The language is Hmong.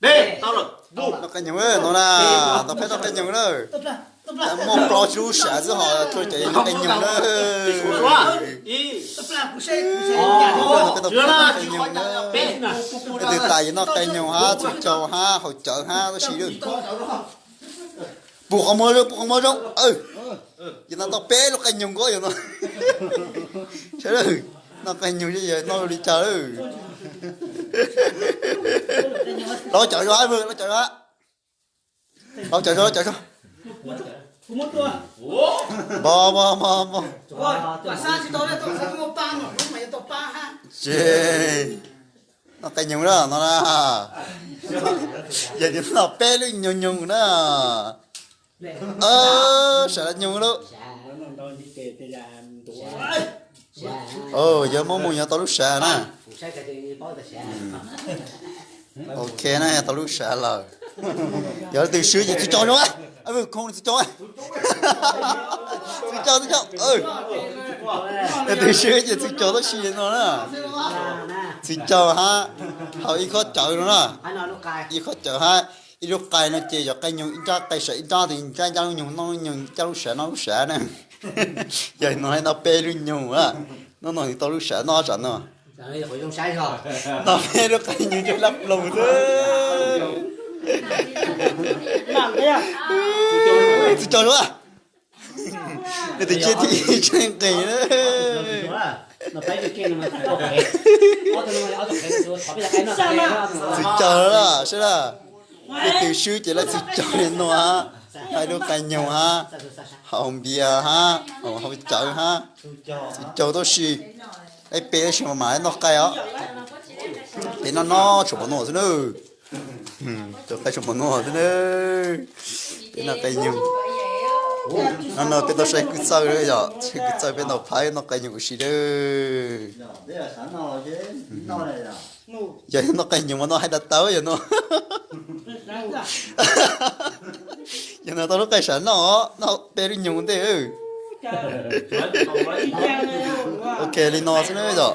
Noj qe nyoog no na, tau peb noj qe nyoog na. Muaj plaub tsib lub sav xwb ho txhua cov noj qe nyoog na. Peb tau peb noj qe nyoog na. Leej twg tas ces noj qe nyoog hab, txhua caug hab, haus cawv hab, tab sis pum qhov muag zoo, pum qhov muag zoo. Yog no tau peb lub qe nyoog nkaus yog no. Noj qe nyoog yog noj li cas lawm. Los cawv zoo, los cawv zoo. Los cawv zoo, los cawv zoo. Npog, npog, npog, npog. Ces noj qe nyoog na no na. Yog tias noj peb lub nyoog nyoog na. Sav los nyoog lawm. Yog muaj mus yog tau lub sav na. Ok na, yog tau lub sav lawm. Yog leej twg swb ces txhua caug zoo, khoo txhua caug. Txhua caug, txhua caug. Leej twg swb ces txhua caug tab sis no na. Txhua caug hab, haus ib khob cawv no na. Ib khob cawv hab, ib lub qe no ces yog qe nyoog ib nrab, qe sav ib nrab, tes ncaj ncaj lub nyoog, noj lub nyoog ncaj lub sav, noj lub sav na. Yog no noj peb lub nyoog na. Noj no tau lub sav noj tsam no. Noj peb lub qe nyoog ntawm laj ploog xwb. Txhua caug zoo. Leej twg ciaj thib ib tseem nqis na. Txhua caug lawm sab laj. Leej twg swb ces lawv txhua caug li no hab. Hab ib lub qe nyoog hab, haus npias hab, haus cawv hab. Txhua caug tab sis, peb tab sis mas mam noj qe os. Peb noj no tshuav pom no xwb na. Tshuav qe tshuav pom no xwb na. Peb noj qe nyoog. No no peb tau saib kwv txawj, yog saib kwv txawj peb noj phab noj qe nyoog ua si lawm. Yog noj qe nyoog mas noj hais tas tawv yog no. Yog no tau lub qe sav noj, noj peb lub nyoog ntej. Ok li no xwb na yom.